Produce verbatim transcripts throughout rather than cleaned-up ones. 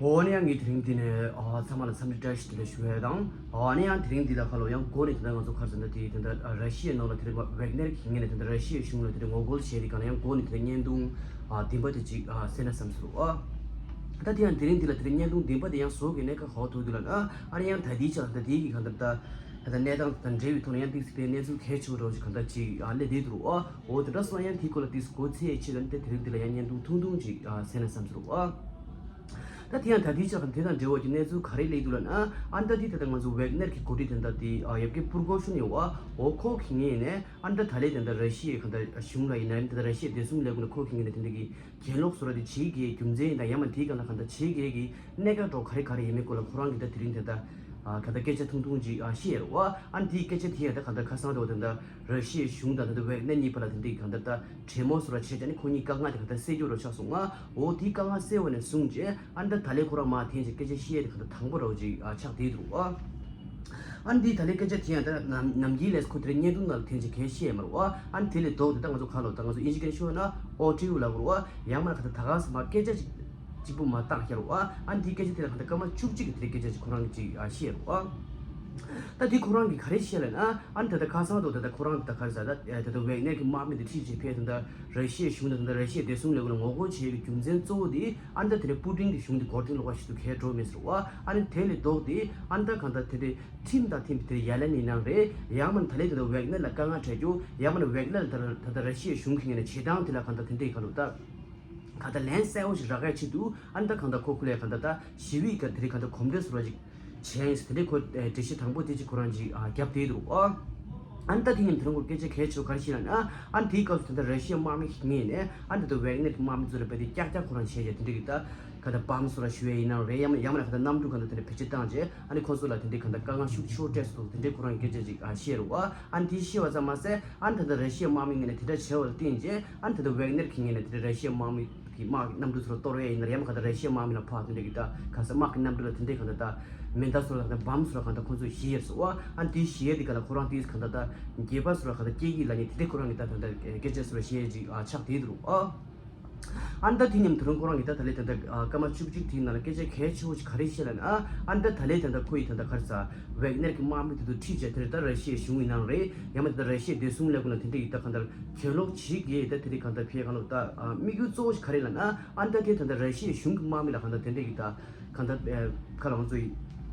འོ་ནི་ཡང་ངས་དེ་རིང་འདི་ནས་ཨ་ཚང་མ་ལ་འཚམས་འདྲི་བཀྲ་ཤིས་བདེ་ལེགས་ཞུ་ཡས་དང་། ཨ་ནི་ཡང་དེ་རིང་འདི་ལ་ཁ་ལོ་ཡང་འགོ་ནས་དེ་འདྲ་ང་ཚོ་ཁར་ཟེར་ན་དེ་དེ་འདྲ་ར་ཤི་ཡའི་ནང་ལ་དེ་རིང་ཝེག་ནེར་གྱི་ངོས་ནས་དེ་འདྲ་ར་ཤི་ཡའི་གཞུང་ལ་དེ་འདྲ་ངོ་རྒོལ་བྱས་དེ་ག་ལ་ཡང་འགོ་ནས་དེ་འདྲ་བརྙན་ཐུང་ཨ་བདུན་པ་དེ་ཅིག་ཨ་གསན་ན་བསམ་སོང་ཨ། ད་དེ་ཡང་དེ་རིང་འདི་ལ་དེ་འདྲ་བརྙན་ཐུང་བདུན་པ་དེ་ཡང་བཟོ་གི་གནད་འགག་ག་པར་ཐུག་འདུག་ལབ་ན། ཨ་ནི་ཡང་ད་ལྟའི་ཆ་ལ་ད་དེའི་གི་གང་ལྟར་ད་ད་ལྟ་གནས་སྟངས་དང་འབྲེལ་བའི་ཐོག་ནས་ཡང་ཏིག་ཙམ་པའི་གནས་ཚུལ་གལ་ཆེ་བོ་འདྲ་བོ་ཞིག་གང་ལྟར་ཅིག་ཨ་སླེབས་བསྡད་འདུག་ཨ། འོ་དེ་འདྲ་སོང་ཡང་དེའི་སྐོར་ལ་ཏིག་ཙམ་གོ་ཚད་ཆེད་དུ་ནི་དེ་དེ་རིང་འདི་ལ་ཡང་བརྙན་ཐུང་ཐུང་ཐུང་ཅིག་ཨ་གསན་ན་བསམ་སོང་ཨ། ད་དེ་ཡང་ད་ལྟའི་ཆ་ལ་དེ་དང་འབྲེལ་བ་གྱི་གནས་ཚུལ་ག་རེ་སླེབས་འདུག་ལབ་ན། ཨ་ནི་ད་དེ་ད་ལྟ་ང་ཚོ་ཝེག་ནེར་གྱི་འགོ་ཁྲིད་དེ་འདྲ་དེ་ཨ་ཡབ་གེ་པུར་གོ་ཤུན་ཡོད་ཨ། འོ་ཁོ་གི་ངོས་ནས་ཨ་ནི་ད་ད་ལན་དེ་འདྲ་ར་ཤི་ཡའི་གང་ལྟར་གཞུང་ལ་ཡིན་ན་ཡང་དེ་འདྲ་ར་ཤི་ཡའི་བདེ་སྲུང་ལས་ཁུངས་ལ་ཁོ་གི་ངོས་ནས་དེ་འདྲ་གི་གྱེན་ལོག་བཟོ་ར་དེ་བྱེད་དགོས་རྒྱུ་མཚན་དང་ཡང་མ་དེའི་སྒང་ལ་གང་ལྟར་བྱེད་དགོས་ཀྱི་གནད་འགག་འདྲ་བོ་ག་རེ་ག་རེ་ཡིན་མིན་སྐོར་ལ་ཁོ་རང་གིས་ད་དེ་རིང་དེ་འདྲ་ཨ་གང་ལྟར་སྐད་ཆ་ཐུང་ཐུང་ཅིག་ཨ་བཤད་ཡོད་རེད་བ། ཨ་ནི་དེའི་སྐད་ཆ་དེ་ཡང་ད་གང་ལྟར་ཁ་སང་དུ་དེ་འདྲ་ར་ཤི་ཡའི་གཞུང་དང་དེ་འདྲ་ཝེག་ནེར་གཉིས་བར་ལ་དེ་འདྲའི་གང་ལྟར་ད་གྲོས་མོལ་བཟོ་འདྲ་བྱས་ཀྱང་ནི་ཁོ་གཉིས་དཀའ་ངལ་དེ་གང་ལྟར་སེལ་རྒྱུ་རུ་ཆགས་སོང་ང་། འོ་དེའི་དཀའ་ངལ་སེལ་བ་ནས་བཟུང་རྗེས་ཨ་ནི་ད་ད་ལན་ཁོ་རང་མར་འཐེན་ཅིག་སྐད་ཆ་བཤད་ཡས་དེ་གང་ལྟར་དང་པོ་འདྲ་བོ་ཅིག་ཨ་ཆགས་བསྡད་འདུག་ཨ། ཨ་ནི་དེའི་ད་ལན་སྐད་ཆ་དེ་ཡང་ད་ནམ་ནམ་རྒྱུན་ལས་ཁོ་དེ་རིང་བརྙན་ཐུང་ནང་ལ་འཐེན་ཅིག་གང་བཤད་མ་རེད་བ། ཨ་ནི་དེ་ལས་ལྡོག་དེ་ད་ང་ཚོ་ག་ལོ་ད་ང་ཚོ་དབྱིན་ཇི་སྐད་ནས་ཤོད་ན་ཨོ་ཌི་ཡོ་ལབ་དགོས་རེད་བ། ཡང་མིན་ན་གང་ལྟར་ད་ག་སེ་མར་སྐད་ཆ་ཅིག་གཅིག་པུ་མར་བཏང་ཤར་བ། ཨ་ནི་དེའི་སྐད་ཆ་དེ་ལ་གང་ལྟར་སྐར་མ་བཅུ་གཅིག་གི་དེ་རིང་སྐད་ཆ་ཅིག་ཁོ་རང་གིས་ཅིག་ཨ་བཤད་རེད་བ། ད་དེ་ཁོ་རང་གིས་ག་རེ་བཤད་ལབ་ན། ཨ་ནི་ད་ལྟ་ཁ་སང་དུ་ད་ལྟ་ཁོ་རང་ད་ལྟ་ག་རེ་ཟེར་ད་ད་ལྟ་ཝེག་ནེར་གྱི་དམག་མི་དེ་ཁྲིད་བྱས་ཕེབས་ད་ལྟ་ར་ཤི་ཡའི་གཞུང་དང་ད་ལྟ་ར་ཤི་ཡའི་བདེ་སྲུང་ལས་ཁུངས་ལ་ངོ་རྒོལ་བྱེད་ཡས་ཀྱི་རྒྱུ་མཚན་གཙོ་བོ་དེ་ཨ་ནི་ད་དེ་རིང་པུ་ཏིན་གྱི་གཞུང་དེ་མགོ་རྟིང་སློག་པ་ཞིག་ཏུ་གས་འགྲོ་མེད་ཟེར་བ། ཨ་ནི་དེ་ལས་ལྡོག་སྟེ་ཨ་ནི་ད་གང་ལྟར་དེ་དེ་ཁྲིམས་དང་མཐུན་པའི་དེ་ཡ་ལན་ཡིན་ནའང་རེད། ཡང་མིན་ད་ལན་དེ་ད་ཝེག་ནེར་ལ་དཀའ་ངལ་འཕྲད་རྒྱུ། ཡང་མིན་ཝེག་ནེར་ལ་ད་ད་ད་ར་ཤི་ཡའི་གཞུང་གི་ངོས་ནས་བྱེད་སྟངས་དེ་ལ་གང་ལྟར་དེ་འདྲའི་ག་ལོ་ད་གང་ལྟར་ལན་གསལ་བོ་ཞིག་རག་ཡས་ཆེད་དུ་ཨ་ནི་ད་གང་ལྟར་ཁོ་ཁོ་ལས་གང་ལྟར་ད་ཞི་བའི་ག་དེ་རིང་གང་ལྟར་གོམ་བགྲོད་བཟོ་འདྲ་ཅིག་བྱས་ཡིན་ཟེར། དེ་འདྲའི་ཁོ་ཨེ་འགྲེལ་བཤད་དང་པོ་དེ་ཅིག་ཁོ་རང་ཅིག་ཨ་རྒྱབ་བསྡད་འདུག་ཨ། ཨ་ནི་ད་དེ་ཉིན་དེ་རིང་ཁོ་སྐད་ཆ་གལ་ཆེ་བ་ག་རེ་བཤད་ལབ་ན། ཨ་ནི་དེའི་སྐབས་སུ་ད་ལྟ་ར་ཤི་ཡའི་དམག་མི་ཞིག་ངོས་ནས་ཨ་ནི་ད་ལྟ་ཝེག་ནེར་གྱི་དམག་མི་ཚོ་ལ་རྦད་དེ་ཀྱག་ཀྱག་ཁོ་རང་བྱས་བྱས་དེ་འདྲའི་གི་ད་ག་ད་བམ་བཟོ་འདྲ་གཞུ་ཡས་ཡིན་ནའང་རེད། ཡང་ཡང་མིན་ན་ག་ད་གནམ་གྲུ་ག་ད་དེ་འདྲ་བེད་སྤྱོད་བཏང་རྗེས་ཨ་ནི་ཁོ་ཚོ་ལ་དེ་འདྲའི་ག་ད་དཀའ་ངལ་ཤུགས་ཆེ་བོ་སྤྲད་སོང་དེ་འདྲའི་ཁོ་རང་གི་སྐད་ཆ་ཅིག་ཨ་བཤད་རེད་བ། ཨ་ནི་དེ་བཤད་པ་ཙམ་མ་ཟད་ཨ་ནི་ད་ལྟ་ར་ཤི་ཡའི་དམག་མི་ངོས་ནས་དེ་འདྲ་བྱས་པ་ལ་བརྟེན་རྗེས་ཨ་ནི་ད་ལྟ་ཝེག་ནེར་གྱི་ངོས་ནས་དེ་འདྲ་ར་ཤི་ཡའི་དམག་མི་གི་དམག་གི་གནམ་གྲུ་ཚོ་ལ་གཏོར་ཡས་ཡིན་ན་རེད། ཡང་མིན་ག་ད་ར་ཤི་ཡའི་དམག་མི་ལ་ཕར་དེ་འདྲ་གི་ད་ག་ས་དམག་གི་གནམ་གྲུ་ལ་དེ་འདྲའི་ག་ད་ད་མེ་མདའ་ཚོ་ལ་ག་ད་བམ་ཚོ་ལ་ག་ད་ཁོ་ཚོས་གཞུ་ཡས་སོང་བ། ཨ་ནི་དེ་གཞུ་ཡས་དེ་ག་ད་ཁོ་རང་དེས་ག་ད་ད་སྒྱེད་པ་ཚོ་ལ་ག་ད་སྐྱེལ་གྱི་ལབ་མཁན་དེ་འདྲའི་ཁོ་རང་གི་ད་ད་ད་སྐད་ཆ་ཚོ་ལ་བཤད་ཡས་ཅིག་ཨ་ཆགས་བསྡད་འདུག་ཨ། ཨ་ནི་ད་དེ་ཉིན་དེ་རིང་ཁོ་རང་གི་ད་ད་ལན་ད་ད་ཨ་སྐར་མ་བཅུ་གཅིག་དེའི་ནང་ལ་སྐད་ཆ་གལ་ཆེ་བོ་ཞིག་ག་རེ་བཤད་ལབ་ན། ཨ་ནི་ད་ད་ལན་ད་ད་ཁོ་ཡིས་ད་ད་ག་རེ་ཟ་ཝེག་ནེར་གྱི་དམག་མི་དེ་ཚོ་ཁྲིད་བྱས་དེ་རེད་ད་ར་ཤི་ཡའི་གཞུང་ཡིན་ནའང་རེད། ཡང་མིན་ད་ད་ར་ཤི་ཡའི་བདེ་སྲུང་ལས་ཁུངས་ལ་དེ་འདྲ་ཡིས་ད་གང་ལྟར་གྱེན་ལོག་བྱེད་ཀྱི་ད་དེ་རིང་གང་ལྟར་ཕེ་གང་ལོག་ད་ཨ་དམིགས་ཡུལ་གཙོ་བོ་ཞིག་ག་རེ་ལབ་ན། ཨ་ནི་ད་དེ་ད་ད་ར་ཤི་ཡའི་གཞུང་གི་དམག་མི་ལ་གང་ལྟར་དེ་འདྲ་ཡིས་ད་གང་ལྟར་ཨ་ཁ་ལ་ང་ཚོ་ཡིས་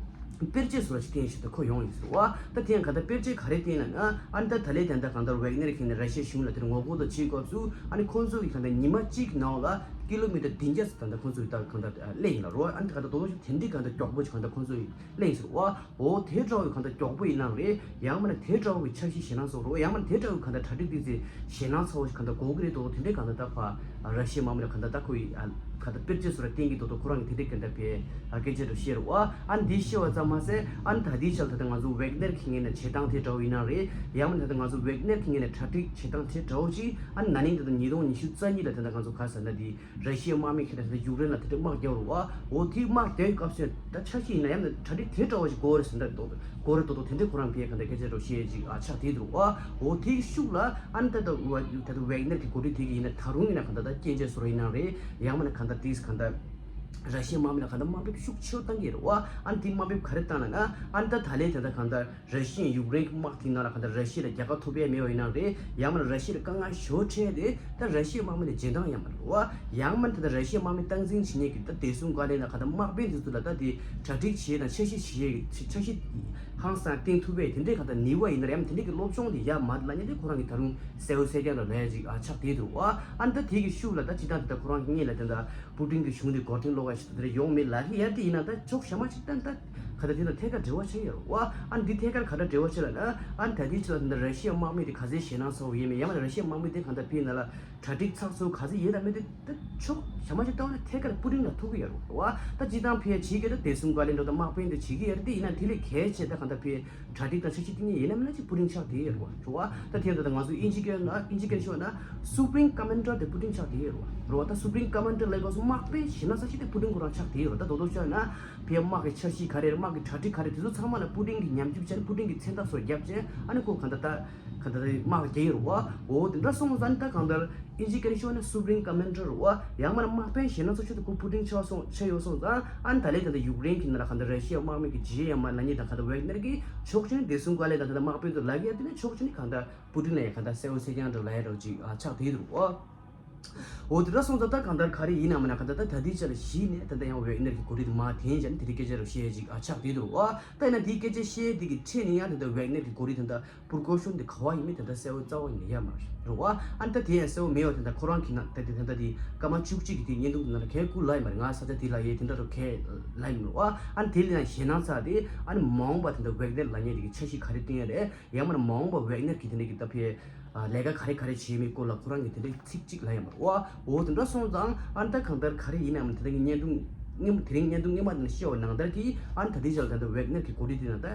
དཔེར་བརྗོད་བཟོ་འདྲ་ཞིག་བསྟན་ཞིག་ད་ཁོ་ཡོང་ཡིན་ཟེར་བ། ད་དེ་ཡང་གང་ལྟར་དཔེར་བརྗོད་ག་རེ་བསྟན་ལབ་ན། ཨ་ནི་ད་ད་ལན་ད་ད་གང་ལྟར་ཝེག་ནེར་གྱི་ངོས་ནས་ར་ཤི་ཡའི་གཞུང་ལ་དེ་རིང་ངོ་རྒོལ་དང་བྱེད་སྐབས་སུ་ཨ་ནི་ཁོང་ཚོ་གི་གང་ལྟར་ཉི་མ་གཅིག་གི་ནང་ལ་ཀི་ལོ་མི་ཊར་བདུན་བརྒྱ་ཙམ་ད་ད་ཁོང་ཚོ་གི་ད་གང་ལྟར་ཨ་སླེབས་ཡིན་ལབ་རོ། ཨ་ནི་ད་གང་ལྟར་རྡོག་རྡོག་ཞིག་དེ་འདྲའི་གང་ལྟར་མགྱོགས་པོ་ཞིག་གང་ལྟར་ཁོང་ཚོ་གི་སླེབས་ཡིན་ཟེར་བ། འོ་དེ་འདྲ་བོའི་གང་ལྟར་མགྱོགས་པོ་ཡིན་ནའང་རེད། ཡང་མིན་ན་དེ་འདྲ་བོའི་འཆར་གཞི་ཞེད་སྣང་ཚ་བོ་རེད། ཡང་མིན་ན་དེ་འདྲ་བོའི་གང་ལྟར་གྲ་སྒྲིག་དེ་ཚོ་ཞེད་སྣང་ཚ་བོ་ཞིག་གང་ལྟར་དགོས་ཀྱི་རེད་འདུག་དེ་འདྲའི་གང་ལྟར་ད་ཕར་ར་ཤི་ཡའི་དམག་མི་ལ་གང་ལྟར་ད་ཁོ་ཡི་ཨ་གང་ལྟར་དཔེར་བརྗོད་བཟོ་འདྲ་བསྟན་གྱི་འདུག་ད་ཁོ་རང་གི་དེ་འདྲའི་གང་ལྟར་ཕར་ཨ་སྐད་ཆ་འདྲ་བཤད་རེད་བ། ཨ་ནི་འདི་བཤད་པ་ཙམ་མ་ཟད་ཨ་ནི་ད་ལྟའི་ཆར་ད་ལྟ་ང་ཚོ་ཝེག་ནེར་གྱི་ངོས་ནས་བྱེད་སྟངས་དེ་འདྲ་བོ་ཡིན་ནའང་རེད། ཡང་མིན་ད་ལྟ་ང་ཚོ་ཝེག་ནེར་གྱི་ངོས་ནས་གྲ་སྒྲིག་བྱེད་སྟངས་དེ་འདྲ་བོ་ཅིག་ཨ་ནི་ན་ནིང་ད་ལྟ་ཉིས་སྟོང་ཉི་ཤུ་རྩ་གཉིས་ལ་ད་ལྟ་ང་ཚོ་ག་རེ་ཟེར་ན་དེ་ར་ཤི་ཡའི་དམག་མི་ཁྱེད་རང་ཚོ་ཡུཀ་རེན་ལ་དེ་འདྲ་དམག་རྒྱག་རུ་བ། འོ་དེའི་དམག་རྒྱག་སྐབས་སུ་ད་འཆར་གཞི་ཡིན་ན་ཡང་ན་གྲ་སྒྲིག་དེ་འདྲ་བ་ཞིག་དགོས་རེད་ཟེར་འདྲ་འདུག་དགོས་རེད་འདུག་དེ་འདྲའི་ཁོ་རང་ཕེ་གང་ལྟར་སྐད་ཆ་འདྲ་བཤད་ཅིག་ཨ་ཆགས་བསྡད་འདུག་བ། འོ་དེའི་ཤུགས་ལ་ཨ་ནི་ད་ད་ད་ཝེག་ནེར་གྱི་འགོ་ཁྲིད་དེ་གི་ཡིན་ན་ད་རུང་ཡིན་ན་གང་ལྟར་ད་སྐྱོན་བརྗོད་བཟོ་འདྲ་ཡིན་ནའང་རེད། ཡང་མིན་ན་གང་ལྟར་དེས་གང་ལྟར་ར་ཤི་ཡའི་དམག་མི་ལ་གང་ལྟར་དམའ་འབེབས་ཤུགས་ཆེ་བོ་བཏང་གི་རེད་བ། ཨ་ནི་དེ་དམའ་འབེབས་ག་རེ་བཏང་ལབ་ན། ཨ་ནི་ད་ད་ལན་ད་ད་གང་ལྟར་ར་ཤི་ཡའི་ཡུཀ་རེན་གྱི་དམག་དེའི་ནང་ལ་གང་ལྟར་ར་ཤི་ཡ་ལ་རྒྱལ་ཁ་ཐོབ་ཡས་མེད་པ་ཡིན་ནའང་རེད། ཡང་མིན་ན་ར་ཤི་ཡ་ལ་དཀའ་ངལ་ཞེ་པོ་འཕྲད་དེ་ད་ར་ཤི་ཡའི་དམག་མི་ལ་རྗེས་འབྲང་ཡང་མ་རེད་བ། ཡང་མིན་ད་ད་ར་ཤི་ཡའི་དམག་མི་སྟངས་འཛིན་བྱེད་མཁན་གྱི་ད་བདེ་སྲུང་བཀའ་བློན་ལ་གང་ལྟར་དམག་དཔོན་དེ་ཚོ་ལ་ད་དེ་གྲ་སྒྲིག་བྱེད་དང་འཆར་གཞི་བྱེད་ཀྱི་འཆར་གཞི་ཧང་སང་བཏིང་ཐུབ་པའི་དེ་འདྲའི་གང་ལྟར་ནུས་པ་ཡིན་ན་རེད། ཡང་དེ་འདྲའི་གི་སློབ་སྦྱོང་དེ་ཡ་མ་རེད་ལབ་མཁན་དེ་ཁོ་རང་གི་ད་རུང་གསལ་པོ་གསལ་རྐྱང་ལ་ལབ་ཡ་ཅིག་ཨ་ཆགས་བསྡད་འདུག་བ། ཨ་ནི་ད་དེ་གི་ཤུགས་ལ་ད་སྤྱིར་བཏང་དེ་ད་ཁོ་རང་གི་སྔོན་ལ་དེ་འདྲ་པུ་ཏིན་གྱི་གཞུང་དེ་མགོ་རྟིང་སློག་ཡ་ཞིག་ད་དེ་འདྲ་ཡོང་མེད་ལབ་ཀྱི་ཡ་དེ་ཡིན་ན་ད་ཕྱོགས་གཞན་མ་ཞིག་ད་ད་ག་ད་དེ་དང་ཐད་ཀར་འབྲེལ་བ་ཆགས་ཡོད་རེད་བ། ཨ་ནི་འདི་ཐད་ཀར་ག་འདྲ་འབྲེལ་བ་ཆགས་ལབ་ན། ཨ་ནི་ད་ལྟའི་ཆར་ད་ར་ཤི་ཡའི་དམག་མི་དེ་ག་ཚད་ཞེད་སྣང་ཚ་བོ་ཡོད་མེད། ཡང་ན་ར་ཤི་ཡའི་དམག་མི་དེ་གང་ལྟར་ཕེ་ནང་ལ་གྲ་སྒྲིག་ཚགས་ཚུད་ག་ཚད་ཡོད་དང་མེད་དེ་ད་ཕྱོགས་གཞན་མ་ཞིག་ལྟ་བ་ན་ཐད་ཀར་པུ་ཏིན་ལ་ཐུག་གི་ཡོད་རེད་བ། ད་སྤྱིར་བཏང་ཕེ་བྱེད་ཀྱི་ད་བདེ་སྲུང་བཀའ་བློན་འདྲ་དང་དམག་དཔོན་དེ་བྱེད་ཀྱི་ཡོད་རེད། དེ་ཡིན་ན་དེ་ལས་གལ་ཆེ་ད་གང་ལྟར་ཕེ་གྲ་སྒྲིག་དང་འཆར་གཞི་དེ་གཉིས་ཡིན་ན་མིན་ན་ཅིག་པུ་ཏིན་ཆགས་བསྡད་ཡོད་རེད་བ། རེད་བ། ད་དེ་ད་ད་ང་ཚོ་དབྱིན་ཇི་སྐད་ན་དབྱིན་ཇི་སྐད་ཤོད་ན་Supreme Commander དེ་པུ་ཏིན་ཆགས་བསྡད་ཡོད་རེད་བ། རེད་བ། ད་Supreme Commander ལབ་སྐབས་སུ་དམག་དཔོན་ཞེད་སྣང་ཚ་ཤོས་དེ་པུ་ཏིན་ཁོ་རང་ཆགས་བསྡད་ཡོད་རེད། ད་རྡོག་རྡོག་ཤོད་ན་ཕེ་དམག་གི་འཆར་གཞི་ག་རེ་རེད། དམག་གི་གྲ་སྒྲིག་ག་རེ་དེ་ཚོ་ཚང་མ་ལ་པུ་ཏིན་གྱི་ཉམས་འགྱུར་བྱས་ནས་པུ་ཏིན་གྱི་མཚན་རྟགས་སོགས་བརྒྱབ་བྱས་ཨ་ནི་ཁོ་གང་ལྟར་ད། ད་ལྟ་དམག་རྒྱག་གི་རེད་བ། འོ་དེ་འདྲ་སོང་ཙང་ད་གང་ལྟར་ཨིན་ཇི་སྐད་ནས་ཤོད་ན་སུ་པི་རིམ་ཀོ་མན་ཌར་རེད་བ། ཡང་མིན་ན་དམག་དཔོན་གཞན་སྣ་ཚོགས་ཆེད་དུ་ཁོ་པུ་ཏིན་ཆགས་སོང་ཆགས་ཡོད་སོང་ཙང་ཨ་ནི་ད་ལན་ད་ལྟ་ཡུཀ་རེན་གྱི་ནང་ལ་གང་ལྟར་ར་ཤི་ཡ་དམག་མི་གི་ཇི་ཨེམ་ཨའི་ལབ་མཁན་དང་གང་ལྟར་ཝེག་ནར་གྱི་ཕྱོགས་གཅིག་ནས་བདེ་སྲུང་བཀའ་བློན་དང་ད་ལྟ་དམག་དཔོན་ཚོ་ལབ་ཡ་དེ་ནས་ཕྱོགས་གཅིག་ནས་གང་ལྟར་པུ་ཏིན་ལ་ཡང་གང་ལྟར་གསལ་པོ་གསལ་རྐྱང་འདྲ་ལབ་ཡ་འདྲ་བོ་ཅིག་ཨ་ཆགས་བསྡད་འདུག་བ། འོ་དེ་འདྲ་སོང་ཙང་ད་གང་ལྟར་ག་རེ་ཡིན་ནའང་མིན་ན་གང་ལྟར་ད་ད་ལྟའི་ཆ་ལ་གཞི་ནས་ད་ལྟ་ཡང་ཝེག་ནར་གྱི་འགོ་ཁྲིད་དེ་མར་འཐེན་བྱས་ནས་དེ་འདྲའི་སྐད་ཆ་རེ་བཤད་ཡ་ཅིག་ཨ་ཆགས་བསྡད་འདུག་བ། ད་ཡིན་ན་དེའི་སྐད་ཆ་བཤད་དེ་གི་འཕྲད་ནས་ཡང་ད་ལྟ་ཝེག་ནར་གྱི་འགོ་ཁྲིད་དེ་འདྲ་པུར་གོ་ཤོན་དེ་ག་བ་ཡིན་མིན་དེ་འདྲ་གསལ་པོ་རྩ་བ་ཉིད་ཡོད་མ་རེད་བ། ཨ་ནི་ད་དེ་ཡང་གསལ་པོ་མེད་པ་དེ་འདྲ་ཁོ་རང་གི་ནང་ད་དེ་ད་ལྟ་དེ་སྐར་མ་བཅུ་གཅིག་གི་དེ་བརྙན་ཐུང་དེ་ནང་ལ་གས་སྐུ་ལབ་ཡོད་མ་རེད། ང་ས་ཆ་དེ་ལ་ཡོད་དེ་འདྲ་རུ་གས་ལབ་ཡོད་མ་རེད་བ། ཨ་ནི་དེ་ལ་ཡང་ཞེད་སྣང་ཚ་དེ་ཨ་ནི་མ་འོངས་པ་དེ་འདྲ་ཝེག་ནར་ལབ་མཁན་དེ་གི་འཆར་གཞི་ག་རེ་བཏིང་ཡ་རེད། ཡང་མིན་ན་མ་འོངས་པ་ཝེག་ནར་གྱི་དེ་འདྲ་གི་ད་ཕའི་ལས་ཀ་ག་རེ་ག་རེ་བྱེད་མིན་སྐོར་ལ་ཁོ་རང་གི་དེ་འདྲ་ཚིག་གཅིག་ལབ་ཡོད་མ་རེད་བ། འོ་དེ་འདྲ་སོང་ཙང་ཨ་ནི་ད་གང་ལྟར་ག་རེ་ཡིན་ནའང་དེ་འདྲ་གི་བརྙན་ཐུང་སྔོན་དེ་རིང་བརྙན་ཐུང་སྔོན་མ་དེ་ནས་བཤད་པ་ནང་ལྟར་གྱི་ཨ་ནི་ད་ལྟའི་ཆར་ད་ལྟ་ཝེག་ནར་གྱི་འགོ་ཁྲིད་དེ་ན་ད་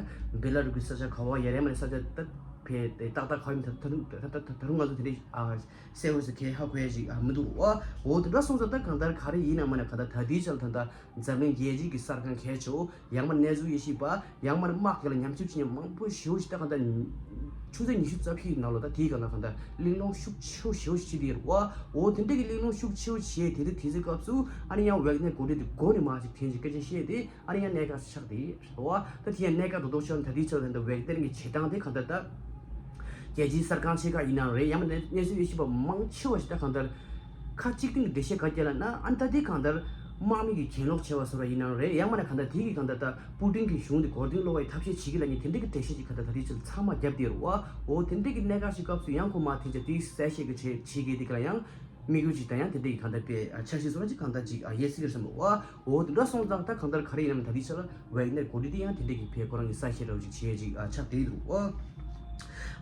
བེ་ལ་རུ་གི་ས་ཆ་ག་བ་ཡ་རེད་མ་རེད། ས་ཆ་ད་ཕའི་དེ་ཏག་ཏག་ག་བ་ཡིན་ད་ད་རུང་ད་ད་ད་ད་རུང་ང་ཚོ་དེ་འདྲ་ཨ་གསལ་པོ་ཞིག་གས་ཧ་གོ་ཡ་ཞིག་ཨ་མི་འདུག་བ། འོ་དེ་འདྲ་སོང་ཙང་ད་གང་ལྟར་ག་རེ་ཡིན་ནའང་མིན་ན་གང་ལྟར་ད་ལྟའི་ཆར་ད་ལྟ་འཛམ་གླིང་རྒྱལ་སྤྱི་གི་གསར་ཁང་གལ་ཆེ་བོ་ཡང་མིན་གནས་ཚུལ་དབྱེ་ཞིབ་པ་ཡང་མིན་དམག་སྒར་ལ་ཉམས་ཞིབ་བྱེད་མཁན་མང་པོ་ཞེ་པོ་ཞིག་ད་གང་ལྟར་ཆུ་ཚོད་ཉི་ཤུ་རྩ་བཞིའི་ནང་ལོགས་ད་དེའི་སྒང་ལ་གང་ལྟར་གླེང་སློང་ཤུགས་ཆེ་བོ་ཞེ་པོ་ཞིག་བྱེད་དེ་ཡོད་རེད་བ། འོ་དེ་འདྲ་གི་གླེང་སློང་ཤུགས་ཆེ་བོ་བྱས་དེ་འདྲ་དེ་ཚོའི་སྐབས་སུ་ཨ་ནི་ཡང་ཝེག་ནར་འགོ་ཁྲིད་དེ་མགོ་ནས་མར་ཅིག་འཐེན་ཅིག་སྐད་ཆ་བཤད་དེ་ཨ་ནི་ཡང་གནད་འགག་ཆགས་དེ་རེད་བ། ད་དེ་ཡང་གནད་འགག་རྡོག་རྡོག་ཆགས་ན་ད་དེའི་ཆར་ད་ལྟ་ཝེག་ནར་གྱི་བྱེད་སྟངས་དེ་གང་ལྟར་ད། རྒྱལ་སྤྱིའི་གསར་ཁང་ཆེ་ཁག་ཡིན་ནའང་རེད། ཡང་མིན་ན་གནས་ཚུལ་དབྱེ་ཞིབ་པ་མང་ཆེ་བ་ཞིག་ད་གང་ལྟར་ཁ་གཅིག་མཐུན་གྱི་འགྲེལ་བཤད་ག་རྒྱག་ལབ་ན་ཨ་ནི་ད་དེ་གང་ལྟར་དམག་མི་གི་གྱེན་ལོག་བྱས་པ་བཟོ་འདྲ་ཡིན་ནའང་རེད། ཡང་མིན་ན་གང་ལྟར་དེ་གི་གང་ལྟར་ད་པུ་ཏིན་གྱི་གཞུང་དེ་མགོ་རྟིང་སློག་པའི་ཐབས་ཤེས་བྱེད་ཀྱི་ལབ་མཁན་དེ་འདྲ་གི་འགྲེལ་བཤད་ཅིག་གང་ལྟར་ད་དེ་ཕྱིར་ཚང་མ་བརྒྱབ་བསྡད་རེད་བ། འོ་དེ་འདྲ་གི་གནད་འགག་ཞིག་སྐབས་སུ་ཡང་ཁོ་མར་འཐེན་བྱས་དེ་གསལ་བཤད་ཀྱི་བྱེད་བྱེད་མཁན་དེ་ག་ལ་ཡང་། དམིགས་ཡུལ་ཅིག་དང་ཡང་དེ་འདྲ་ཡི་གང་ལྟར་དཔེ་འཆར་གཞི་བཟོ་འདྲ་ཅིག་གང་ལྟར་ཅིག་ཡོད་སྲིད་ཀྱི་རེད་བསམ་པ། འོ་དེ་འདྲ་སོང་ཙང་ད་གང་ལྟར་ག་རེ་ཡིན་ནའང་ད་ལྟའི་ཆར་ཝེག་ནར་འགོ་ཁྲིད་དེ་ཡང་དེ་འདྲ་གི་དཔེ་ཁོ་རང་གི་གསལ་བཤད་འདྲ་བོ་ཅིག་བྱེད་ཡ་ཅིག་ཆགས་བསྡད་འདུག་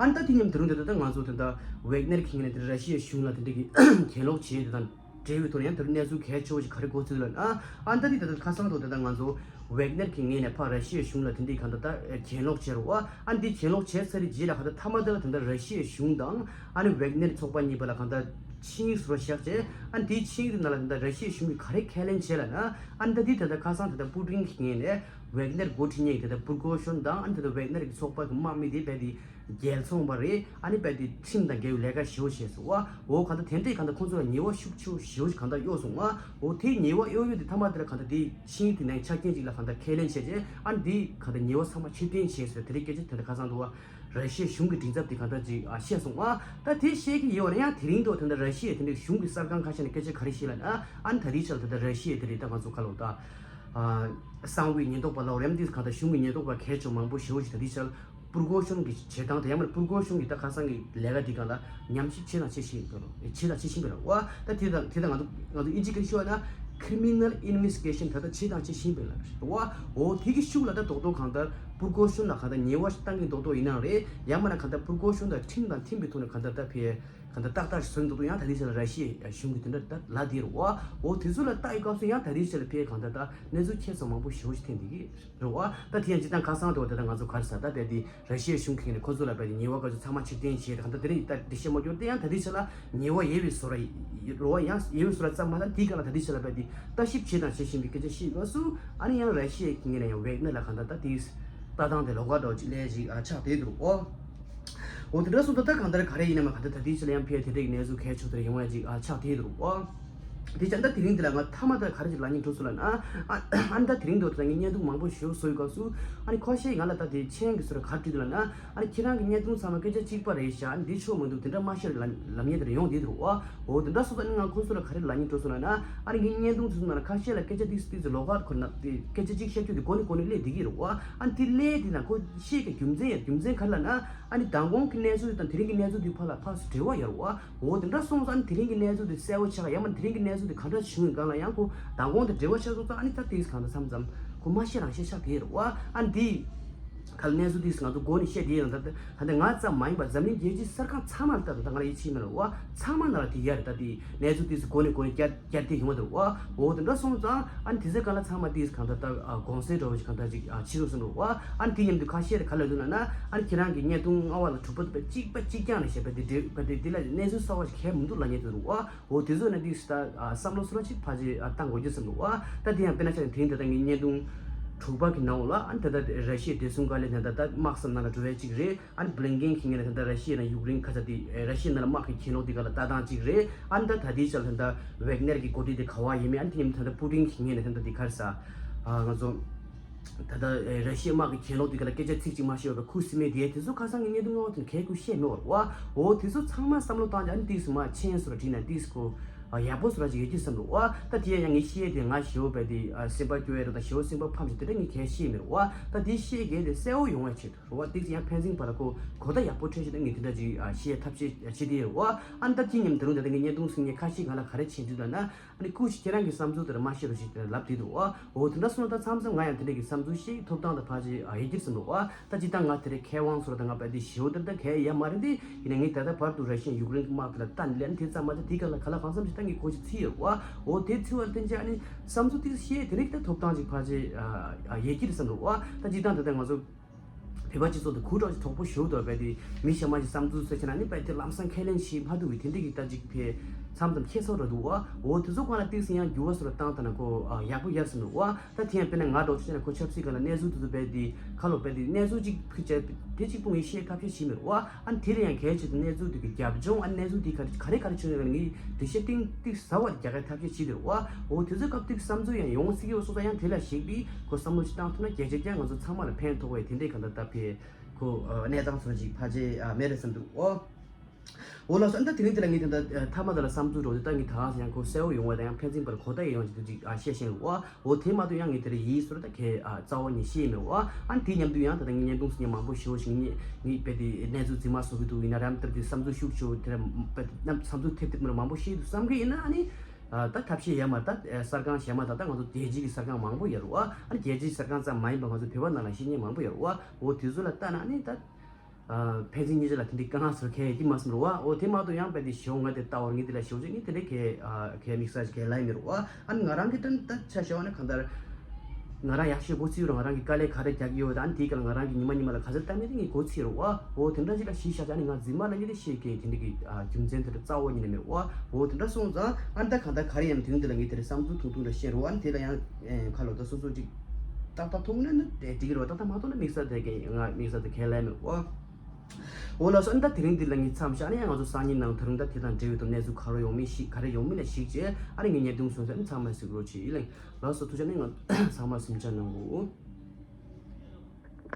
ཨ་ནི་ད་དེ་མཉམ་དུ་རུང་དེ་ད་ལྟ་ང་ཚོ་དེ་འདྲ་ཝེག་ནར་གྱི་ངོས་ནས་དེ་འདྲ་ར་ཤི་ཡའི་གཞུང་ལ་དེ་འདྲ་གི་གྱེན་ལོག་བྱེད་ཡ་དེ་དང་འབྲེལ་བའི་ཐོག་ནས་ཡང་དེ་འདྲ་གནས་ཚུལ་གལ་ཆེ་བོ་ཅིག་ག་རེ་གོ་ཚུལ་ལ་ཨ་ཨ་ནི་ད་དེ་ད་ལྟ་ཁ་སང་དུ་དེ་ད་ང་ཚོ་ཝེག་ནར་གྱི་ངོས་ནས་ཕར་ར་ཤི་ཡའི་གཞུང་ལ་དེ་འདྲ་གི་གང་ལྟར་ད་གྱེན་ལོག་བྱས་རེད་བ། ཨ་ནི་དེ་གྱེན་ལོག་བྱས་ཚར་བའི་རྗེས་ལ་གང་ལྟར་མཐའ་མ་དེ་ལ་དེ་འདྲ་ར་ཤི་ཡའི་གཞུང་དང་། ཨ་ནི་ཝེག་ནེར་ཚོགས་པ་གཉིས་བར་ལ་གང་ལྟར་ཆིངས་ཡིག་བཟོ་བཞག་བྱས། ཨ་ནི་དེའི་ཆིངས་ཡིག་དེ་ནང་ལ་ད་ལྟ་ར་ཤི་ཡའི་གཞུང་གིས་ག་རེ་ཁས་ལེན་བྱས་ལབ་ན། ཨ་ནི་ད་དེ་ད་ལྟ་ཁ་སང་ད་ལྟ་པུ་ཏིན་གྱི་ངོས་ནས་ཝེག་ནེར་འགོ་ཁྲིད་མཁན་གྱི་ད་ལྟ་པུར་གོ་ཤོན་དང་ཨ་ནི་ད་ལྟ་ཝེག་ནེར་གྱི་ཚོགས་པ་གི་དམག་མི་དེ་རྦད་དེ་རྒྱལ་ཚོང་པ་རེད། ཨ་ནི་རྦད་དེ་ཁྲིམས་དང་འགལ་བའི་ལས་ཀ་ཞེ་པོ་བྱས་སོང་བ། འོ་གང་ལྟར་དེ་འདྲས་གང་ལྟར་ཁོང་ཚོ་ལ་ཉེས་པ་ཤུགས་ཆེ་བོ་ཞེ་པོ་ཞིག་གང་ལྟར་གཡོགས་སོང་བ། འོ་དེ་ཉེས་པ་གཡོགས་ཡོད་དེ་མཐའ་མ་དེ་ལ་གང་ལྟར་དེ་ཆིངས་ཡིག་དེ་ནང་ཆ་རྐྱེན་ཅིག་ལ་གང་ལྟར་ཁས་ལེན་བྱས་རྗེས་ཨ་ནི་དེ་གང་ལྟར་ཉེས་པ་ཚང་མ་ཕྱིར་འཐེན་བྱས་སོང་དེ་འདྲའི་སྐད་ཆ་དེ་འདྲ་ཁ་སང་འདུག་བ། ར་ཤི་ཡའི་གཞུང་གི་མགྲིན་ཚབ་དེ་གང་ལྟར་ཅིག་ཨ་བཤད་སོང་ཨ། ད་དེ་བཤད་ཀྱི་ཡོད་རེད། ཡང་དེ་རིང་དུ་དེ་འདྲ་ར་ཤི་ཡའི་དེ་འདྲའི་གཞུང་གི་གསར་ཁང་ཁ་ཤས་ནས་སྐད་ཆ་ག་རེ་བཤད་ལབ་ན། ཨ་ནི་ད་ལྟའི་ཆར་ད་ལྟ་ར་ཤི་ཡའི་དེ་རེད། ད་ང་ཚོ་ཁ་ལོ་ད་ཨ་གསང་བའི་ཉེན་རྟོག་པ་ལབ་རེད། དེ་གང་ལྟར་གཞུང་གི་ཉེན་རྟོག་པ་གལ་ཆེ་མང་པོ་ཞེ་པོ་ཞིག་ད་ལྟའི་ཆར་པུར་གོ་ཤོན་གྱི་བྱེད་སྟངས་དང་ཡང་མིན་པུར་གོ་ཤོན་གྱི་ད་ཁ་སང་གི་ལས་ཀ་འདི་སྒང་ལ་ཉམས་ཞིབ་བྱེད་དང་བྱེད་བཞིན་ཡོད་རེད། བྱེད་དང་བྱེད་བཞིན་པ་རེད་བ། ད་དེ་དང་དེ་དང་ང་ཚོ་ང་ཚོ་ཨིན་ཇི་སྐད་ཤོད་ན་criminal investigation ད་ལྟ་བྱེད་དང་བྱེད་བཞིན་པ་རེད་བ། འོ་དེ་གི་ཤུགས་ལ་ད་རྡོག་རྡོག་གང་ལྟར་པུར་གོ་ཤོན་ལ་གང་ལྟར་ཉེས་པ་ཞིག་བཏང་གི་རྡོག་རྡོག་ཡིན་ནའང་རེད། ཡང་མིན་ན་གང་ལྟར་པུར་གོ་ཤོན་དང་ཁྲིམས་དང་མཐུན་པའི་ཐོག་ནས་གང་ལྟར་ད་ཕེ་གང་ལྟར་ཏག་ཏག་ཞིག་བཟོ་གི་འདུག་ཡང་ད་ལྟའི་ཆ་ལ་ར་ཤི་ཡའི་གཞུང་གིས་དེ་འདྲ་ད་ལབ་བསྡད་རེད་བ། འོ་དེ་ཚོ་ལ་ལྟ་ཡི་སྐབས་སུ་ཡང་ད་ལྟའི་ཆ་ལ་ཕེ་གང་ལྟར་ད་གནས་ཚུལ་ཁྱད་མཚར་མང་པོ་ཞེ་པོ་ཞིག་ཐོན་བསྡད་ཀྱི་རེད་བ། ད་དེ་ཡང་སྤྱིར་བཏང་ཁ་སང་དུ་ད་ལྟ་ང་ཚོ་ག་རེ་ཟེར་ད་རྦད་དེ་ར་ཤི་ཡའི་གཞུང་གིས་ནས་ཁོ་ཚོ་ལ་རྦད་དེ་ཉེས་པ་ག་ཚོད་ཚང་མ་ཕྱིར་འཐེན་བྱས་ད་གང་ལྟར་དེ་རིང་ད་འགྲེལ་བཤད་མ་བསྐྱོར་ཏེ་ཡང་ད་ལྟའི་ཆ་ལ་ཉེས་པ་ཡོད་པའི་བཟོ་འདྲ་ཡོད་རེད་བ། ཡང་ཡོད་པའི་བཟོ་འདྲ་ཙམ་མ་ཟད་དེའི་སྒང་ལ་ད་ལྟའི་ཆ་ལ་རྦད་དེ་ལྟ་ཞིབ་བྱས་དང་བྱེད་བཞིན་པའི་སྐད་ཆ་ཤེས་དགོས་སུ་ཨ་ནི་ཡང་ར་ཤི་ཡའི་ངོས་ནས་ཡང་ཝེག་ནེར་ལ་གང་ལྟར་ད་དེའི་ལྟ་སྟངས་དེ་ལོགས་ཀ་འདྲ་བོ་ཅིག་ལས་ཅིག་ཨ་ཆགས་བསྡད་འདུག་ཨོ། འོ་དེ་འདྲ་སོང་ཙང་ད་གང་ལྟར་ག་རེ་ཡིན་ན་མ་གང་ལྟར་ད་ལྟའི་ཆ་ལ་ཡང་ཕེ་དེ་འདྲའི་གནས་ཚུལ་གལ་ཆེ་དེ་ཡོང་བ་ཅིག་ཨ་ཆགས་བསྡད་འདུག་ཨོ། དེ་ཙང་ད་དེ་རིང་འདི་ལ་ང་མཐའ་མ་ད་ག་རེ་ཅིག་ལབ་སྙིང་འདོད་སོང་ལབ་ན། ཨ་ཨ་ནི་ད་དེ་རིང་འདི་ད་ངས་བརྙན་ཐུང་མང་པོ་ཞིག་བཟོ་ཡི་སྐབས་སུ་ཨ་ནི་ཁོ་ཤེས་ང་ལ་ད་དེ་མཆན་གྱི་བཟོ་འདྲ་ག་རེ་བྲིས་འདུག་ལབ་ན། ཨ་ནི་ཁྱེད་རང་གི་བརྙན་ཐུང་ཚང་མ་སྐད་ཆ་གཅིག་པ་རེད་ཤག་ཨ་ནི་འདི་ཆོག་མི་འདུག་དེ་འདྲ་མ་བཤད་ལབ་ལབ་མཁན་དེ་འདྲ་ཡོང་བསྡད་འདུག་ཨོ། འོ་དེ་འདྲ་སོང་ཙང་ཨ་ནི་ང་ཁོ་ཚོ་ལ་ག་རེ་ལབ་སྙིང་འདོད་སོང་ལབ་ན། ཨ་ནི་ངའི་བརྙན་ཐུང་དེ་ཚོ་ནང་ལ་ཁ་ཤས་ལ་སྐད་ཆ་ཏིག་ཙམ་ཏིག་ཙམ་ལོགས་ཀ་ཁོ་ན་དེ་སྐད་ཆ་གཅིག་བཤད་རྒྱུ་དེ་མགོ་ནས་མགོ་ནས་སླེབས་བསྡད་ཀྱི་རེད་བ། ཨ་ནི་དེ་སླེབས་དེ་ན་ཁོ་ཤེས་ཀྱི་རྒྱུ་མཚན་ཡང་རྒྱུ་མཚན་ག་རེ་ལབ་ན། ཨ་ནི་མདང་དགོང་གི་གནས་ཚུལ་དེ་དང་དེ་རིང་གི་གནས་ཚུལ་དེ་བར་ལ་ཕར་ཚུར་འབྲེལ་བ་ཡོད་རེད་བ། འོ་དེ་འདྲ་སོང་ཙང་ཨ་ནི་དེ་རིང་གི་གནས་ཚུལ་དེ་གསལ་པོ་ཆགས་ཡང་མིན་དེ་རིང་གི་གནས་ཚུལ་དེ་ག་འདྲ་བྱུང་ཡོད་སྒང་ལ་ཡང་ཁོ་མདང་དགོང་དེ་འབྲེལ་བ་ཆགས་སོང་ཙང་ཨ་ནི་ད་དེ་གང་ལྟར་མཚམས་མཚམས་ཁོ་མ་ཤེས་རང་ཤེས་ཆགས་བསྡད་ཡོད་རེད་བ། ཨ་ནི་དེ་ག་ལ་གནས་ཚུལ་དེ་ང་ཚོ་མགོ་ནས་བཤད་བསྡད་ཡོད་རེད། ད་ད་ད་ང་ཙམ་མ་ཡིན་པར་འཛམ་གླིང་རྒྱལ་སྤྱིའི་གསར་ཁང་ཚང་མ་ལ་ད་ད་ད་ང་ལ་ཡིད་ཆེས་མེད་རེད་བ། ཚང་མ་ནང་ལ་དེ་ཡོད་རེད། ད་དེ་གནས་ཚུལ་དེ་མགོ་ནས་མགོ་ནས་བསྐྱར་བསྐྱར་ཏེ་ཡོང་བ་འདུག་བ། འོ་དེ་འདྲ་སོང་ཙང་ཨ་ནི་དེ་ཚོའི་སྒང་ལ་ཚང་མ་དེ་གང་ལྟར་ད་དགོངས་སེལ་འདྲ་བོ་ཞིག་གང་ལྟར་ཅིག་ཨ་ཕྱི་རུ་སོང་འདུག་བ། ཨ་ནི་དེ་མཉམ་དུ་ཁ་ཤས་ལ་ག་ལབ་འདུག་ལབ་ན། ཨ་ནི་ཁྱེད་རང་གི་བརྙན་ཐུང་ལྔ་པ་ལ་དྲུག་པ་དེ་གཅིག་པ་གཅིག་རྐྱང་རེད་ཞེས་པ་དེ་འདྲ་བ་དེ་དེ་ལ་གནས་ཚུལ་གསར་པ་ཞིག་གང་ཡང་མི་འདུག་ལབ་མཁན་དེ་འདུག་བ། འོ་དེ་ཚོ་ནི་དེ་ད་བསམ་བློ་སོ་སོ་ཅིག་ཕལ་ཆེར་བཏང་དགོས་རྒྱུ་ཙམ་འདུག་བ། ད་དེ་ཡང་དཔེར་ན་ཆ་ནས་དེ་རིང་ད་ལྟ་ངའི་བརྙན་ཐུང་ དྲུག་པ་གི་ནང་ལ་ཨ་ནི་ད་ལྟ་ར་ཤི་ཡའི་བདེ་སྲུང་བཀའ་བློན་ད་ལྟ་དམག་ས་ནང་ལ་འགྲོ་བའི་གཅིག་རེད། ཨ་ནི་བླིང་ཀེན་གྱི་ངོས་ནས་ད་ལྟ་ར་ཤི་ཡ་ནང་ཡུཀ་རེན་ཁ་ཚ་དེ་ར་ཤི་ཡ་ནང་ལ་དམག་གི་གྱེན་ལོག་དེ་ག་ལ་ལྟ་སྟངས་གཅིག་རེད། ཨ་ནི་ད་ད་ལྟའི་ཆར་ད་ལྟ་ཝེག་ནེར་གྱི་འགོ་ཁྲིད་དེ་ག་བ་ཡིན་མིན། ཨ་ནི་དེ་ཉིན་ད་ལྟ་པུ་ཏིན་གྱི་ངོས་ནས་ད་ལྟ་དེ་ག་རེ་ཟ། ཨ་ང་ཚོ་ད་ལྟ་ར་ཤི་ཡའི་དམག་གི་གྱེན་ལོག་དེ་ག་ལ་སྐད་ཆ་ཚིག་གཅིག་མ་བཤད་པ་ཁུ་སིམ་མེ་དེ་དེ་ཚོ་ཁ་སང་གི་གནད་དོན་ངོ་མ་དེ་གས་ཀུན་བཤད་མེད་པར་བ། འོ་དེ་ཚོ་ཚང་མ་བསམ་བློ་བཏང་རྒྱུ། ཨ་ནི་ཏིག་སུ་མ་མཆན་སུ་ར་བྲིས་ན་ཏིག་སུ་ཁོ། ཨ་ཡག་པོ་སུ་ར་ཅིག་ཡོད་ཀྱི་བསམ་འདུག་བ། ད་དེ་ཡང་ངའི་ཤེས་ཡས་དེ་ང་ཞེ་པོ་བས་དེ་ཨ་སེམས་པ་སྐྱོ་ཡས་རེད། ད་ཞེ་པོ་སེམས་པ་ཕམ་ཞིག་དེ་འདྲ་ངས་གས་ཤེས་མེད་རེད་བ། ད་དེ་ཤེས་གས་དེ་གསལ་བོ་ཡོང་བའི་ཆེད་དུ་རེད་བ། ཏིག་ཙམ་ཡང་ཕན་ཚུན་བར་ལ་ཁོ་གོ་བརྡ་ཡག་པོ་འཕྲོད་ཆེད་དུ་ངས་དེ་འདྲ་ཅིག་ཨ་ཤེས་ཐབས་ཤེས་བྱེད་དེ་ཡོད་རེད་བ། ཨ་ནི་ད་དེ་མཉམ་དུ་རུང་ད་ལྟ་ངས་བརྙན་ཐུང་གཟིགས་མཁན་ཁ་ཤས་ང་ལ་ག་རེ་བྱེད་འདུག་ལབ་ན། ཨ་ནི་སྐུ་མཁྱེན་ཁྱེད་རང་གི་བསམ་ཚུལ་དེ་ལ་མ་བཤད་རོགས་ཞེས་དེ་ལབ་བསྡད་འདུག་བ། འོ་དེ་འདྲ་སོང་ན་ད་མཚམས་མཚམས་ང་ཡང་དེ་འདྲ་གི་བསམ་ཚུལ་བཤད་ཐོབ་ཐང་དང་ཕལ་ཆེར་ཨ་ཡོད་ཀྱི་བསམ་འདུག་བ། ད་སྤྱིར་བཏང་ང་དེ་རིང་མཁས་དབང་ཚོ་ལ་ད་ང་དཔེ་དེ་ཞེ་པོ་དེ་ད་གས་ཡ་མ་རེད་དེ། ཡིན་ན་ངས་ད་ལྟ་བར་དུ་ར་ཤི་ཡ་ཡུཀ་རེན་གྱི་དམག་དེ་ལ་ལྟ་ནས་ལན་དེ་ཙམ་མ་ཚད་དེ་ག་ལ་ག་ལ་གང་འཚམ་ཞིག་ད་ངས་གོ་ཞིག་ཚིག་ཡོད་བ། འོ་དེ་ཚིག་བ་ལ་བརྟེན་བྱས་ཨ་ནི་བསམ་ཚུལ་དེ་བཤད་དེ་རིང་ད་ཐོབ་ཐང་ཅིག་ཕལ་ཆེར་ཨ་ཡོད་ཀྱི་རེད་བསམ་འདུག་བ། ད་སྤྱིར་བཏང་ད་ལྟ་ང་ཚོ་བོད་པ་སྤྱི་ཚོགས་དེ་གུ་དྲག་ཅིག་དོག་པོ་ཞེ་པོ་འདུག་བས་དེ་མི་གཞན་མ་ཞིག་བསམ་ཚུལ་གསལ་བྱས་ན་ནི་བས་དེ་ལམ་སང་ཁས་ལེན་བྱེད་མ་ཐུབ་པའི་དེ་འདྲ་གི་ད་ཅིག་ཕེ་མཚམས་མཚམས་ཁྱད་མཚར་ར་འདུག་བ། འོ་དེ་ཚོ་སྒང་ལ་ཏིག་ཙམ་ཡང་འགྱུར་བ་སོགས་ལ་བཏང་ཐལ་ན་ཁོ་ཨ་ཡག་པོ་ཡར་སོང་འདུག་བ། ད་དེ་ཡང་དཔེར་ན་ང་འདྲ་བོ་བྱས་ན་ཁོ་ཆབ་སྲིད་སྒང་ལ་གནས་ཚུལ་དེ་ཚོ་བས་དེ་ཁ་ལོ་བས་དེ་གནས་ཚུལ་ཅིག་ཕུད་བྱས་དེ་གཅིག་པུ་ངས་བཤད་ཐབས་ཤེས་བྱེད་མི་རུང་བ། ཨ་ནི་དེ་ལ་ཡང་གལ་ཆེ་དུ་གནས་ཚུལ་དེ་གི་རྒྱབ་ལྗོངས། ཨ་ནི་གནས་ཚུལ་དེ་ག་རེ་ག་རེ་ག་རེ་བྱུང་ཡོད་ན་ངས་འགྲེལ་བཤད་གཏིང་ཏིག་ཟབ་པ་རྒྱག་གའི་ཐབས་ཤེས་བྱེད་དེ་རུང་བ། འོ་དེ་ཚོའི་སྐབས་ཏིག་བསམ་ཚུལ་ཡང་ཡོང་སྲིད་ཀྱི་ཡོད་སོང་ཙང་ཡང་དེ་ལ་གཞིགས་པའི་ཁོ་བསམ་བློ་ཞིག་བཏང་ཐུབ་ན་གལ་ཆེ་རྐྱང་ང་ཚོ་ཚང་མ་ལ་ཕན་ཐོགས་པའི་དེ་འདྲའི་གང་ལྟར་ད་ཕེ་ཁོ་ཨ་གནས་སྟངས་སོགས་ཅིག་ཕལ་ཆེར་ཨ་མེད་རེད་བསམ་འདུག་ཨོ། འོ་ལགས་སོ། ཨ་ད་དེ་རིང་འདི་ལ་ངས་དེ་འདྲ་ཨ་མཐའ་མ་དག་ལ་བསམ་ཚུལ་རོགས་དེ་ད་ངས་ད་ག་ཡང་ཁོ་གསལ་བོ་ཡོང་བ་དང་ཡང་ཕན་ཚུན་བར་གོ་བརྡ་ཡོང་ཅིག་ཏུ་ཅིག་ཨ་བཤད་ཤེས་རོགས་ཨ། འོ་དེ་མ་གཏོགས་ཡང་ངས་དེ་རིང་ཡིན་ཟེར་ད་གས་ཨ་རྩ་བ་ནས་ཤེས་མེད་འོ་ཨ། ཨ་ནི་དེ་མཉམ་དུ་ཡང་ད་ལྟ་ངས་བརྙན་ཐུང་ཟིན་མཁན་མང་པོ་ཞེ་པོ་ཞིག་ངས་ངས་དཔེ་དེ་གནས་ཚུལ་རྫུན་མ་བཟོ་གི་འདུག་ཡིན་ན་རམ་སྟེར་དེ་བསམ་ཚུལ་ཤུགས་ཆེ་བོ་དེ་རམ་བསམ་ཚུལ་ཐེབས་ཐེབས་མར་མང་པོ་ཤེས་འདུག་བསམ་གི་ཡིན་ན་ཨ་ནི། ཨ་ད་ཐབས་ཤེས་ཡ་མ་ད་ཨ་གསར་ཁང་གཞན་མ་ད་ལྟ་ང་ཚོ་རྒྱལ་སྤྱིའི་གི་གསར་ཁང་མང་པོ་ཡོད་རེད་བ། ཨ་ནི་རྒྱལ་སྤྱིའི་གསར་ཁང་ཙམ་མ་ཡིན་པ་ང་ཚོ་བོད་པ་ནང་ལ་ཤེས་མཁན་མང་པོ་ཡོད་རེད་བ། འོ་དེ་ཚོ་ལ་ལྟ་ན་ཨ་ནི་ད་ཨ་ཕན་ཚུན་གཉིས་ཆ་ལ་དེ་འདྲའི་དཀའ་ངལ་བཟོ་མཁན་ཡོད་ཀྱི་མ་སོང་རེད་བ། འོ་དེ་མ་གཏོགས་ཡང་དཔེ་དེ་ཞེ་པོ་ང་དེ་ལྟ་བར་ངས་དེ་ལ་ཞེ་པོ་ཅིག་ངས་དེ་འདྲའི་གས་ཨ་གས་དམིགས་བསལ་ཅིག་གས་ལབ་ཡ་མེད་རེད་བ། ཨ་ནི་ང་རང་གི་དོན་ད་ཆ་བཞག་ན་གང་ལྟར། ང་རང་ཡག་ཤོས་གོ་ཚིག་རུང་ང་རང་གི་དཀའ་ལས་ག་རེ་རྒྱག་གི་ཡོད་དང་དེའི་སྐབས་ལ་ང་རང་གི་ཉི་མ་ཉི་མ་ལ་ག་ཚོད་ལྟ་མིན་དེ་ངས་གོ་ཚིག་རུང་བ། འོ་དེ་འདྲ་ཅིག་ལ་གཞི་བཞག་ཅིག་ཨ་ནི་ང་རྫུན་མ་ལབ་མཁན་དེ་ཤེས་མཁན་དེ་འདྲ་གི་ཨ་རྒྱུ་མཚན་དེ་འདྲ་རྩ་བ་ཉིད་ནས་མེད་རུང་བ། འོ་དེ་འདྲ་སོང་ཙང་ཨ་ནི་ད་གང་ལྟར་ག་རེ་ཡང་དེ་རིང་འདི་ལ་ངས་དེ་རིང་བསམ་ཚུལ་ཐུང་ཐུང་འདྲ་བཤད་རུང་བ། ཨ་ནི་དེ་ལ་ཡང་ཨེ་ཁ་ལོ་ད་སོ་སོ་ཅིག་ཏག་ཏག་མཐོང་ན་ནི་དེ་འགྲིག་གི་རེད་བ། ཏག་ཏག་མ་མཐོང་ན་དམིགས་བསལ་དེ་གས་ང་དམིགས་བསལ་དེ་གས་ལབ་མེད་རུང་བ། འོ་ལགས་སོ། ཨ་ནི་ད་དེ་རིང་འདི་ལ་ངས་མཚམས་བཞག་ནས་ང་ཚོ་སང་ཉིན་ནང་ད་རུང་ད་དེ་དང་འབྲེལ་བའི་ཐོག་གནས་ཚུལ་ག་རེ་ཡོང་མིན་ཞིག་ག་རེ་ཡོང་མིན་ལ་གཞིགས་བྱས་ཨ་ནི་ངས་བརྙན་ཐུང་བཟོས་ཚེ་ཨ་ནི་ཚང་མས་གཟིགས་རོགས་བྱེད་ཡིན་ལེ། ལགས་སོ། ཐུགས་རྗེ་ཆེ། ཨ་ནི་ང་ཚང་མ་གཟིམ་འཇག་གནང་གོ།